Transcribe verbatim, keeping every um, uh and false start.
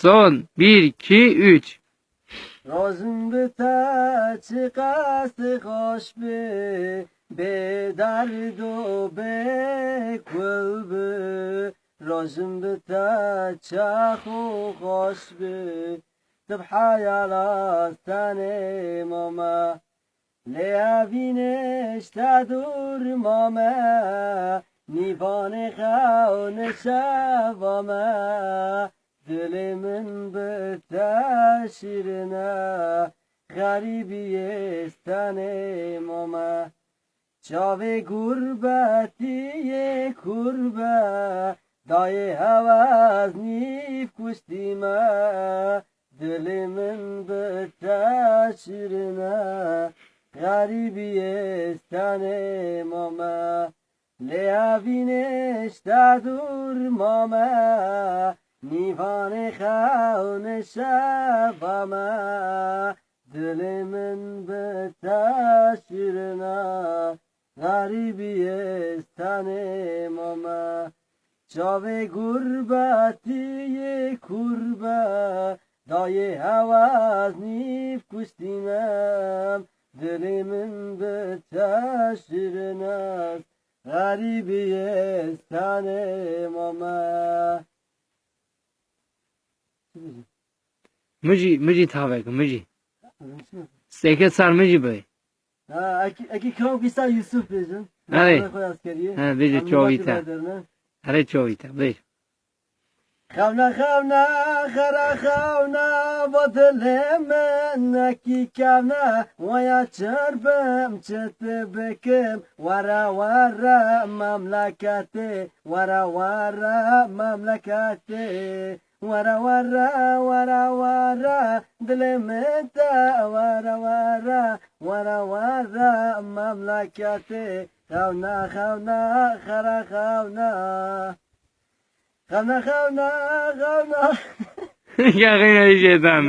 Son, bir, iki, üç. Rojim bi te çiqas xweş bi, bê derd û bê kul bi. Rojim bi te çax û xweş bi, tu bi heyala tenê mame. Lê evînê ji te dûr mame, nîvanê xewn û şeva me. Dilê min bi te şîrin e, xerîbiyê ji tenê mame. Çavê gurbetî yê kûr be, dayê hewaz nîv kuştî me. Dilê min bi te şîrin e, xerîbiyê ji tenê mame. Lê evînê ji te dûr mame, nîvanê xewn û şeva me. Dilê min bi te şîrin e, xerîbiyê ji tenê mame. Çavê gurbetî yê kûr be, dayê hewaz nîv kuştî me. Dilê min bi te şîrin e, xerîbiyê ji tenê mame. Mijî, mijî tavek, mijî. Seke sar mijî be. Ha, eki, eki kawk îsa Yusuf bêjin. Hey. Xwe askeriyê. Ha, bêje Em çavî wekî te. raderine. Here çavî te, bêj. Xewna, xewna, xera xewna, bo dilê min nekî kevna, waya çirbim çi tu bikim, were, were, memleketê, were, were, memleketê. Were, were, were, were, dilê min te, were, were, were, were, memleketê. Xewna, xewna, xera xewna. Xewna, xewna, xewna. Ya xeyna jêdan.